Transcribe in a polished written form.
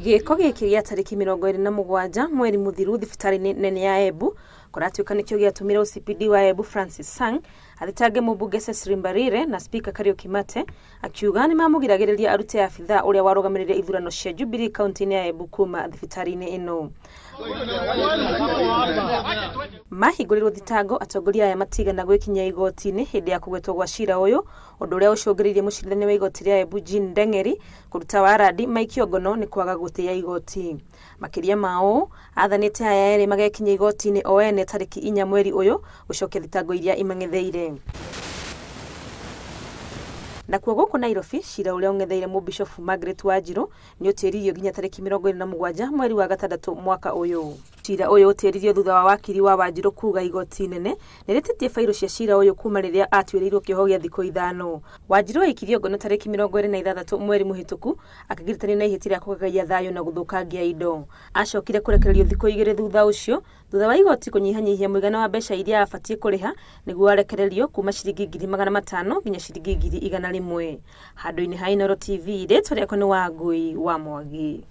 Gĩko gĩkĩ gĩa tarĩki 27 mweri mũthiru thibitarĩ-inĩ nene ya Embu kũratuĩka nĩkĩo gĩatũmire OCPD wa Embu Francis Sang athitange mũmbunge Cecily Mbarire na Speaker Kariuki Mate akiuga nĩmamũgiragĩrĩria arute abithaa ũrĩa warũgamĩrĩire ithurano cia Jubilee kaunti-inĩ ya Embu kuma thibitarĩ-inĩ ĩno. Mahingũrĩrwo thitango atongoria aya matigana gwĩkinyia igoti-inĩ hĩndĩ ya kũgwetwo gwa cira ũyũ, ũndũ ũrĩa ũcũngĩrĩirie mũcirithania wa igoti rĩa Embu Jean Ndeng'eri kũruta warandi maikio ngono nĩ kwaga gũtĩĩa igoti. Makĩria ma ũũ, athanĩte aya erĩ magekinyia igoti-inĩ o ene tarĩki 4 mweri ũyũ gũcokia thitango iria imang'etheire. Nakuo gũkũ Nairobi, cira ũrĩa ũng'etheire mũbishofu Margaret Wanjiru nĩ ũtĩririo nginya tarĩki 27 mweri wa gatandatũ mwaka ũyũ. Cira ũyũ ũtĩririo thutha wa wakiri wa Wanjiru kuga igoti nene nĩrĩtĩtie bairũ cia cira ũyũ kuma rĩrĩa atuĩrĩirwo kĩoho gĩa thikũ 5. Wanjiru aikirio ngono tarĩki 26 mweri mũhĩtũku akĩgiritania na ihĩtia rĩa kũgagaia thayũ na gũthũkangia indo. Acokire kũrekererio thikũ 2 thutha ũcio, thutha wa igoti kũnyihanyihia mũigana wa mbeca iria abatiĩ kũrĩha nĩguo arekererio kuma ciringi 500,000 nginya ciringi 100,000. Handũ-inĩ ha Inooro TV, rĩtwa rĩakwa nĩ Wangui wa Mwangi.